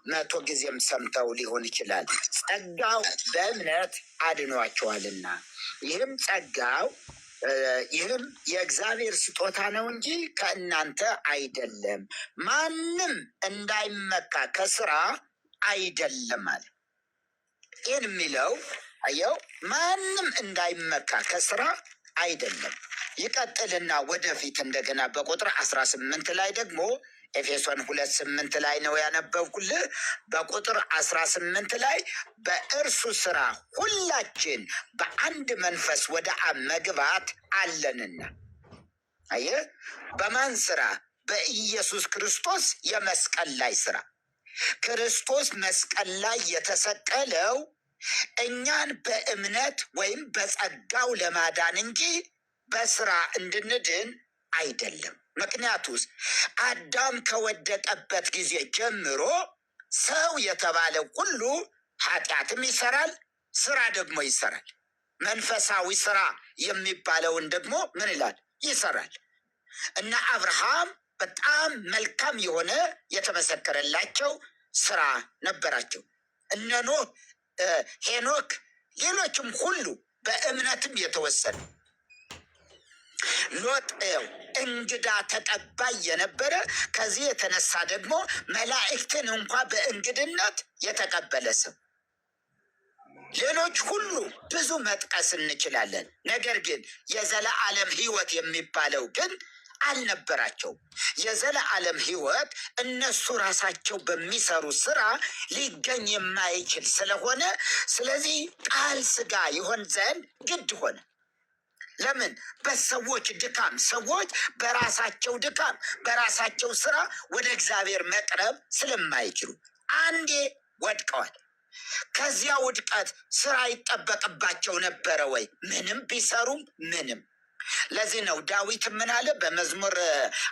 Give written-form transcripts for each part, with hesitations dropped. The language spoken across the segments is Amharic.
100 ጊዜም ሰምተው ሊሆን ይችላል። ጸጋው በእምነት አድኗቸዋልና ይህም ጸጋው ይህም የእግዚአብሔር ስጦታ ነው እንጂ ከእናንተ አይደለም፣ ማንም እንዳይመካ ከስራ አይደለም አለ። ይህን የሚለው አየው፣ ማንም እንዳይመካ ከስራ አይደለም። ይቀጥልና ወደፊት እንደገና በቁጥር 18 ላይ ደግሞ፣ ኤፌሶን 2:8 ላይ ነው ያነበብኩልህ። በቁጥር 18 ላይ በእርሱ ስራ ሁላችን በአንድ መንፈስ ወደ አብ መግባት አለንና። አየህ፣ በማን ስራ? በኢየሱስ ክርስቶስ የመስቀል ላይ ስራ። ክርስቶስ መስቀል ላይ የተሰቀለው እኛን በእምነት ወይም በጸጋው ለማዳን እንጂ በስራ እንድንድን አይደለም። ምክንያቱስ አዳም ከወደቀበት ጊዜ ጀምሮ ሰው የተባለ ሁሉ ኃጢአትም ይሰራል፣ ስራ ደግሞ ይሰራል። መንፈሳዊ ስራ የሚባለውን ደግሞ ምን ይላል? ይሰራል። እና አብርሃም በጣም መልካም የሆነ የተመሰከረላቸው ስራ ነበራቸው። እነ ኖህ፣ ሄኖክ፣ ሌሎችም ሁሉ በእምነትም የተወሰኑ፣ ሎጥ እንግዳ ተቀባይ የነበረ፣ ከዚህ የተነሳ ደግሞ መላእክትን እንኳ በእንግድነት የተቀበለ ሰው፣ ሌሎች ሁሉ ብዙ መጥቀስ እንችላለን። ነገር ግን የዘለዓለም ሕይወት የሚባለው ግን አልነበራቸውም። የዘለዓለም ሕይወት እነሱ ራሳቸው በሚሰሩ ስራ ሊገኝ የማይችል ስለሆነ፣ ስለዚህ ቃል ስጋ ይሆን ዘንድ ግድ ሆነ። ለምን? በሰዎች ድካም፣ ሰዎች በራሳቸው ድካም በራሳቸው ስራ ወደ እግዚአብሔር መቅረብ ስለማይችሉ አንዴ ወድቀዋል። ከዚያ ውድቀት ስራ ይጠበቅባቸው ነበረ ወይ? ምንም ቢሰሩም ምንም። ለዚህ ነው ዳዊት ምን አለ? በመዝሙር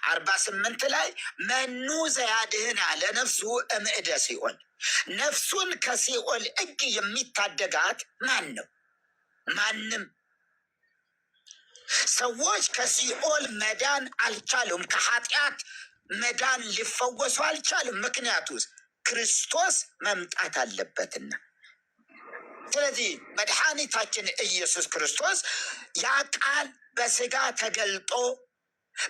48 ላይ መኑ ዘያድህና ለነፍሱ እምእደ ሲኦል፣ ነፍሱን ከሲኦል እጅ የሚታደጋት ማን ነው? ማንም። ሰዎች ከሲኦል መዳን አልቻሉም። ከኃጢአት መዳን ሊፈወሱ አልቻሉም። ምክንያቱስ ክርስቶስ መምጣት አለበትና። ስለዚህ መድኃኒታችን ኢየሱስ ክርስቶስ ያ ቃል በስጋ ተገልጦ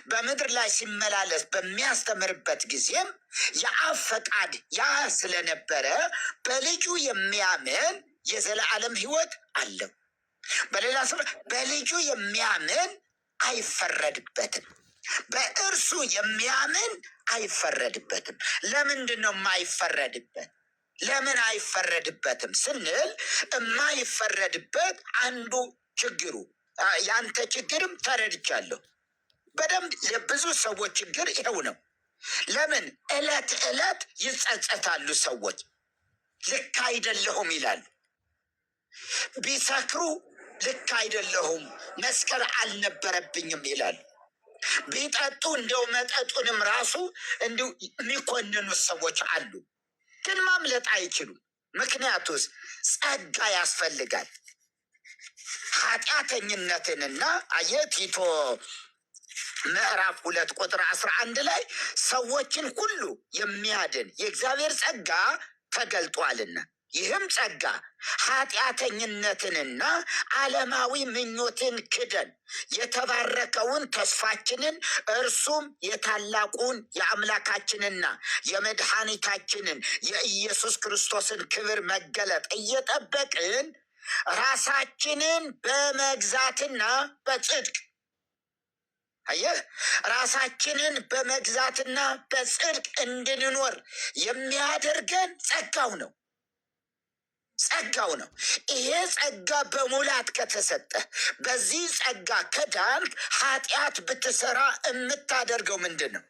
በምድር ላይ ሲመላለስ በሚያስተምርበት ጊዜም የአብ ፈቃድ ያ ስለነበረ በልጁ የሚያምን የዘላለም ሕይወት አለው። በሌላ ስፍራ በልጁ የሚያምን አይፈረድበትም። በእርሱ የሚያምን አይፈረድበትም። ለምንድን ነው የማይፈረድበት? ለምን አይፈረድበትም ስንል የማይፈረድበት አንዱ ችግሩ፣ ያንተ ችግርም ተረድቻለሁ። በደንብ የብዙ ሰዎች ችግር ይኸው ነው። ለምን ዕለት ዕለት ይጸጸታሉ ሰዎች። ልክ አይደለሁም ይላሉ። ቢሰክሩ ልክ አይደለሁም፣ መስከር አልነበረብኝም ይላሉ። ቢጠጡ እንደው መጠጡንም ራሱ እንዲሁ የሚኮንኑት ሰዎች አሉ። ግን ማምለጥ አይችሉም። ምክንያቱስ ጸጋ ያስፈልጋል። ኃጢአተኝነትንና አየህ ቲቶ ምዕራፍ 2 ቁጥር 11 ላይ ሰዎችን ሁሉ የሚያድን የእግዚአብሔር ጸጋ ተገልጧልና ይህም ጸጋ ኃጢአተኝነትንና ዓለማዊ ምኞትን ክደን የተባረከውን ተስፋችንን እርሱም የታላቁን የአምላካችንና የመድኃኒታችንን የኢየሱስ ክርስቶስን ክብር መገለጥ እየጠበቅን ራሳችንን በመግዛትና በጽድቅ፣ አየህ፣ ራሳችንን በመግዛትና በጽድቅ እንድንኖር የሚያደርገን ጸጋው ነው። ጸጋው ነው። ይሄ ጸጋ በሙላት ከተሰጠ፣ በዚህ ጸጋ ከዳንክ፣ ኃጢአት ብትሰራ የምታደርገው ምንድን ነው?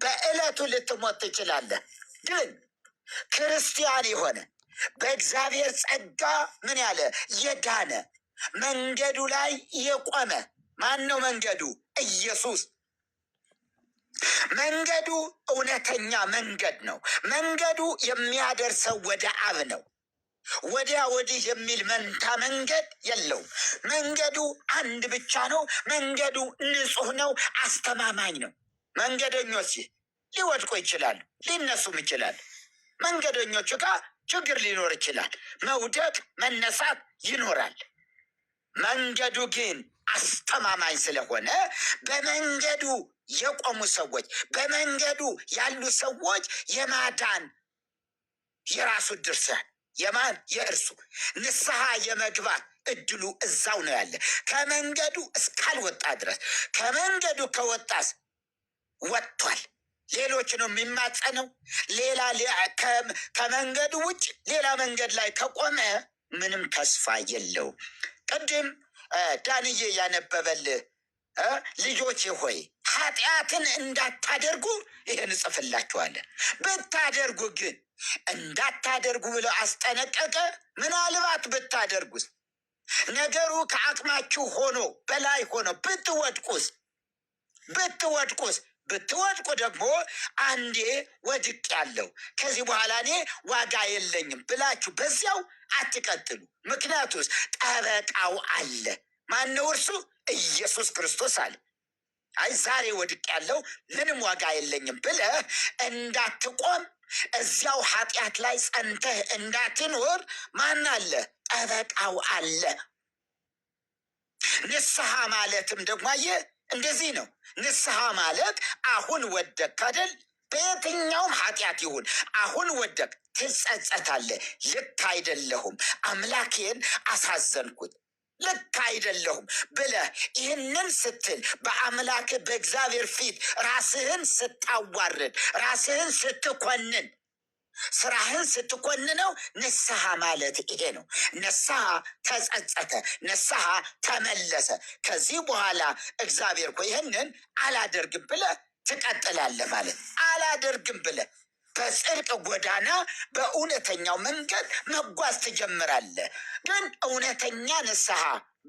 በዕለቱ ልትሞት ትችላለህ። ግን ክርስቲያን የሆነ፣ በእግዚአብሔር ጸጋ ምን ያለ፣ የዳነ፣ መንገዱ ላይ የቆመ ማን ነው? መንገዱ ኢየሱስ። መንገዱ እውነተኛ መንገድ ነው። መንገዱ የሚያደርሰው ወደ አብ ነው። ወዲያ ወዲህ የሚል መንታ መንገድ የለውም። መንገዱ አንድ ብቻ ነው። መንገዱ ንጹሕ ነው፣ አስተማማኝ ነው። መንገደኞች ሊወድቁ ይችላሉ፣ ሊነሱም ይችላሉ። መንገደኞቹ ጋር ችግር ሊኖር ይችላል። መውደቅ መነሳት ይኖራል። መንገዱ ግን አስተማማኝ ስለሆነ በመንገዱ የቆሙ ሰዎች፣ በመንገዱ ያሉ ሰዎች የማዳን የራሱ ድርሻ የማን የእርሱ ንስሐ የመግባት እድሉ እዛው ነው ያለ፣ ከመንገዱ እስካልወጣ ድረስ። ከመንገዱ ከወጣስ ወጥቷል። ሌሎች ነው የሚማጸነው። ሌላ ከመንገዱ ውጭ ሌላ መንገድ ላይ ከቆመ ምንም ተስፋ የለውም። ቅድም ዳንዬ ያነበበልህ ልጆቼ ሆይ ኃጢአትን እንዳታደርጉ ይህን እጽፍላችኋለን፣ ብታደርጉ ግን እንዳታደርጉ ብሎ አስጠነቀቀ። ምናልባት ብታደርጉስ ነገሩ ከአቅማችሁ ሆኖ በላይ ሆኖ ብትወድቁስ ብትወድቁስ ብትወድቁ ደግሞ አንዴ ወድቅ ያለው ከዚህ በኋላ እኔ ዋጋ የለኝም ብላችሁ በዚያው አትቀጥሉ። ምክንያቱስ ጠበቃው አለ። ማነው እርሱ? ኢየሱስ ክርስቶስ አለ። አይ ዛሬ ወድቅ ያለው ምንም ዋጋ የለኝም ብለህ እንዳትቆም፣ እዚያው ኃጢአት ላይ ጸንተህ እንዳትኖር ማን አለ? ጠበቃው አለ። ንስሐ ማለትም ደግሞ አየህ እንደዚህ ነው። ንስሐ ማለት አሁን ወደቅክ አይደል? በየትኛውም ኃጢአት ይሁን አሁን ወደቅ፣ ትጸጸታለህ። ልክ አይደለሁም፣ አምላኬን አሳዘንኩት፣ ልክ አይደለሁም ብለህ ይህንን ስትል በአምላክ በእግዚአብሔር ፊት ራስህን ስታዋርድ፣ ራስህን ስትኮንን፣ ስራህን ስትኮንነው ንስሐ ማለት ይሄ ነው። ንስሐ ተጸጸተ፣ ንስሐ ተመለሰ። ከዚህ በኋላ እግዚአብሔር እኮ ይህንን አላደርግም ብለህ ትቀጥላለህ ማለት አላደርግም ብለህ በጽድቅ ጎዳና በእውነተኛው መንገድ መጓዝ ትጀምራለህ። ግን እውነተኛ ንስሐ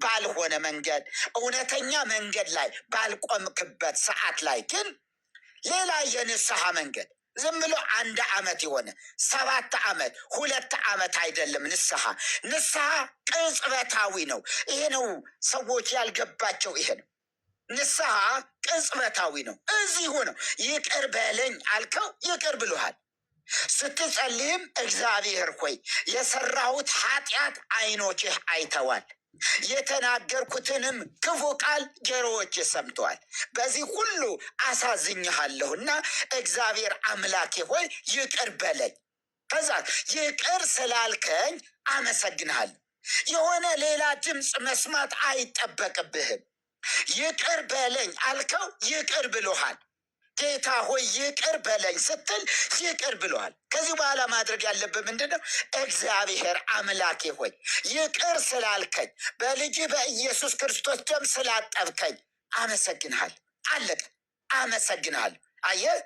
ባልሆነ መንገድ፣ እውነተኛ መንገድ ላይ ባልቆምክበት ሰዓት ላይ ግን ሌላ የንስሐ መንገድ ዝም ብሎ 1 ዓመት የሆነ 7 ዓመት 2 ዓመት አይደለም። ንስሐ ንስሐ ቅጽበታዊ ነው። ይሄ ነው ሰዎች ያልገባቸው። ይሄ ነው ንስሐ ቅጽበታዊ ነው። እዚሁ ነው። ይቅር በለኝ አልከው ይቅር ብሎሃል። ስትጸልይም እግዚአብሔር ሆይ የሰራሁት ኃጢአት አይኖችህ አይተዋል፣ የተናገርኩትንም ክፉ ቃል ጆሮዎችህ ሰምተዋል፣ በዚህ ሁሉ አሳዝኜሃለሁና እግዚአብሔር አምላኬ ሆይ ይቅር በለኝ። ከዛ ይቅር ስላልከኝ አመሰግንሃለሁ። የሆነ ሌላ ድምፅ መስማት አይጠበቅብህም። ይቅር በለኝ አልከው ይቅር ብሎሃል። ጌታ ሆይ ይቅር በለኝ ስትል ይቅር ብሎሃል። ከዚህ በኋላ ማድረግ ያለብህ ምንድነው? እግዚአብሔር አምላኬ ሆይ ይቅር ስላልከኝ፣ በልጅህ በኢየሱስ ክርስቶስ ደም ስላጠብከኝ አመሰግንሃለሁ። አለቀ። አመሰግንሃለሁ። አየህ፣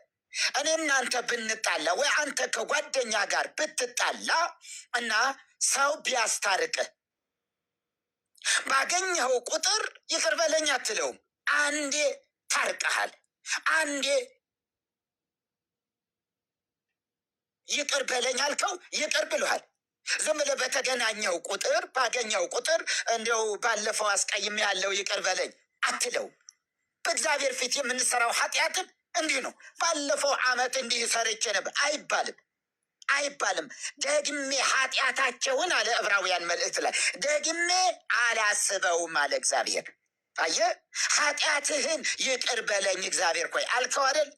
እኔ እናንተ ብንጣላ ወይ አንተ ከጓደኛ ጋር ብትጣላ እና ሰው ቢያስታርቅህ ባገኘኸው ቁጥር ይቅር በለኝ አትለውም። አንዴ ታርቀሃል፣ አንዴ ይቅር በለኝ አልከው ይቅር ብሎሃል። ዝም ብለህ በተገናኘው ቁጥር ባገኘው ቁጥር እንደው ባለፈው አስቀይሜሃለሁ ይቅር በለኝ አትለውም። በእግዚአብሔር ፊት የምንሰራው ኃጢአትም እንዲህ ነው። ባለፈው ዓመት እንዲህ ሰርቼ ነበር አይባልም አይባልም። ደግሜ ኃጢአታቸውን አለ ዕብራውያን መልእክት ላይ ደግሜ አላስበውም አለ እግዚአብሔር። አየህ፣ ኃጢአትህን ይቅር በለኝ እግዚአብሔር ሆይ አልከው አይደል?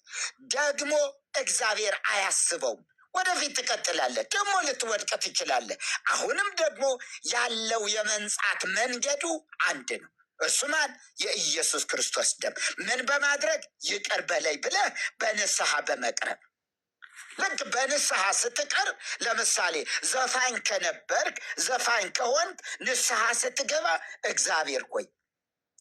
ደግሞ እግዚአብሔር አያስበውም። ወደፊት ትቀጥላለህ፣ ደግሞ ልትወድቅ ትችላለህ። አሁንም ደግሞ ያለው የመንጻት መንገዱ አንድ ነው። እርሱ ማን? የኢየሱስ ክርስቶስ ደም። ምን በማድረግ? ይቅር በለኝ ብለህ በንስሐ በመቅረብ። ልክ በንስሐ ስትቀርብ፣ ለምሳሌ ዘፋኝ ከነበርክ፣ ዘፋኝ ከሆንክ ንስሐ ስትገባ እግዚአብሔር ሆይ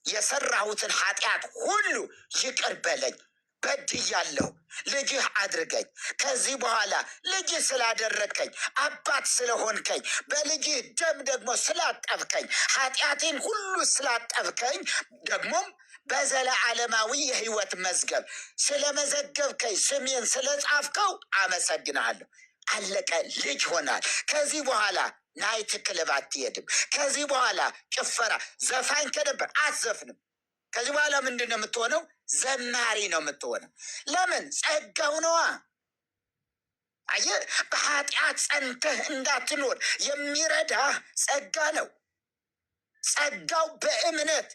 የሰራሁትን ኃጢአት ሁሉ ይቅር በለኝ፣ በድያለሁ፣ ልጅህ አድርገኝ። ከዚህ በኋላ ልጅህ ስላደረግከኝ፣ አባት ስለሆንከኝ፣ በልጅህ ደም ደግሞ ስላጠብከኝ፣ ኃጢአቴን ሁሉ ስላጠብከኝ፣ ደግሞም በዘለዓለማዊ የህይወት መዝገብ ስለመዘገብከኝ፣ ስሜን ስለጻፍከው አመሰግንሃለሁ። አለቀ። ልጅ ሆናል። ከዚህ በኋላ night club አትሄድም። ከዚህ በኋላ ጭፈራ፣ ዘፋኝ ከነበር አትዘፍንም። ከዚህ በኋላ ምንድን ነው የምትሆነው? ዘማሪ ነው የምትሆነው። ለምን? ጸጋው ነዋ። አየህ፣ በኃጢአት ጸንተህ እንዳትኖር የሚረዳህ ጸጋ ነው። ጸጋው በእምነት፣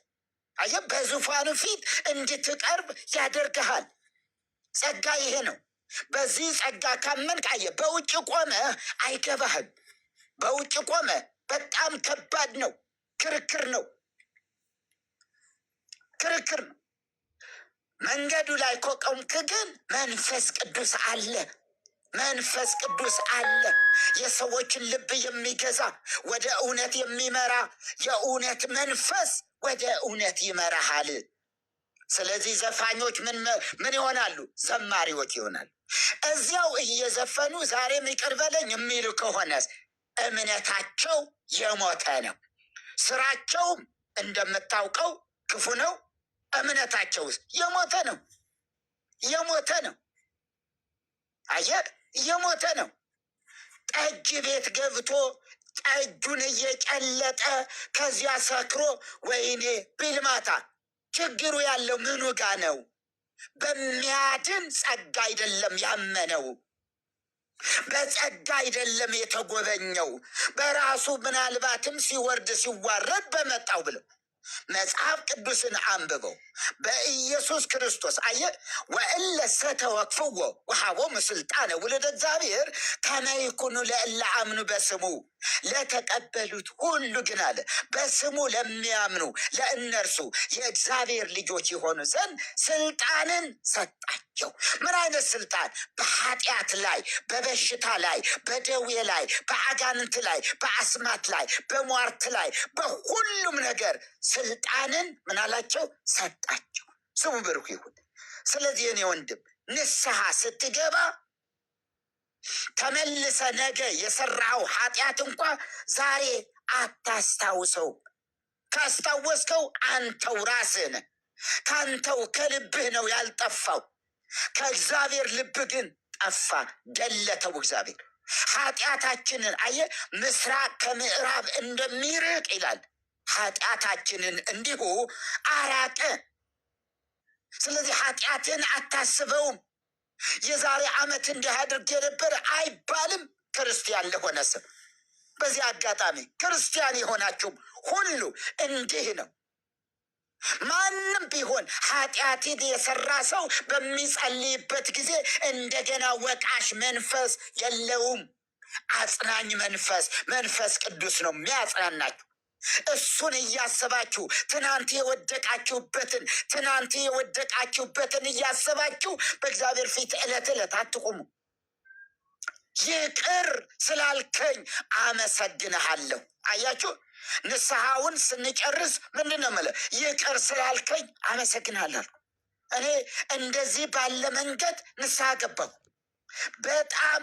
አየህ፣ በዙፋኑ ፊት እንድትቀርብ ያደርግሃል። ጸጋ ይሄ ነው። በዚህ ጸጋ ካመንክ፣ አየህ፣ በውጭ ቆመህ አይገባህም። በውጭ ቆመህ በጣም ከባድ ነው። ክርክር ነው፣ ክርክር ነው። መንገዱ ላይ ከቆምክ ግን መንፈስ ቅዱስ አለ። መንፈስ ቅዱስ አለ። የሰዎችን ልብ የሚገዛ፣ ወደ እውነት የሚመራ የእውነት መንፈስ ወደ እውነት ይመራሃል። ስለዚህ ዘፋኞች ምን ምን ይሆናሉ? ዘማሪዎች ይሆናሉ። እዚያው እየዘፈኑ ዛሬም ይቅር በለኝ የሚሉ ከሆነስ እምነታቸው የሞተ ነው። ስራቸውም እንደምታውቀው ክፉ ነው። እምነታቸውስ የሞተ ነው። የሞተ ነው። አየህ፣ የሞተ ነው። ጠጅ ቤት ገብቶ ጠጁን እየጨለጠ ከዚያ ሰክሮ ወይኔ ቢል ማታ ችግሩ ያለው ምኑ ጋ ነው? በሚያድን ጸጋ አይደለም ያመነው። በጸጋ አይደለም የተጎበኘው። በራሱ ምናልባትም ሲወርድ ሲዋረድ በመጣው ብለው መጽሐፍ ቅዱስን አንብበው በኢየሱስ ክርስቶስ፣ አየህ፣ ወእለሰ ተወክፍዎ ወሃቦሙ ስልጣነ ውሉደ እግዚአብሔር ከመ ይኩኑ ለእለ አምኑ በስሙ፣ ለተቀበሉት ሁሉ ግን አለ፣ በስሙ ለሚያምኑ ለእነርሱ የእግዚአብሔር ልጆች የሆኑ ዘንድ ስልጣንን ሰጣቸው። ምን አይነት ስልጣን? በኃጢአት ላይ፣ በበሽታ ላይ፣ በደዌ ላይ፣ በአጋንንት ላይ፣ በአስማት ላይ፣ በሟርት ላይ፣ በሁሉም ነገር ስልጣንን ምን አላቸው? ሰጣቸው። ስሙ ብሩክ ይሁን። ስለዚህ የኔ ወንድም ንስሐ ስትገባ ተመልሰ ነገ የሰራኸው ኃጢአት እንኳ ዛሬ አታስታውሰው። ካስታወስከው አንተው ራስህ ነህ። ከአንተው ከልብህ ነው ያልጠፋው። ከእግዚአብሔር ልብ ግን ጠፋ፣ ደለተው እግዚአብሔር። ኃጢአታችንን፣ አየህ፣ ምስራቅ ከምዕራብ እንደሚርቅ ይላል፣ ኃጢአታችንን እንዲሁ አራቀ። ስለዚህ ኃጢአትን አታስበውም። የዛሬ ዓመት እንዲህ አድርጌ ነበር አይባልም። ክርስቲያን ለሆነ ሰው፣ በዚህ አጋጣሚ ክርስቲያን የሆናችሁም ሁሉ እንዲህ ነው። ማንም ቢሆን ኃጢአትን የሰራ ሰው በሚጸልይበት ጊዜ እንደገና ወቃሽ መንፈስ የለውም። አጽናኝ መንፈስ፣ መንፈስ ቅዱስ ነው የሚያጽናናችሁ። እሱን እያሰባችሁ ትናንት የወደቃችሁበትን እያሰባችሁ በእግዚአብሔር ፊት ዕለት ዕለት አትቁሙ። ይቅር ስላልከኝ አመሰግንሃለሁ። አያችሁ፣ ንስሐውን ስንጨርስ ምንድን ነው የምልህ? ይቅር ስላልከኝ አመሰግንሃለሁ። እኔ እንደዚህ ባለ መንገድ ንስሐ ገባሁ። በጣም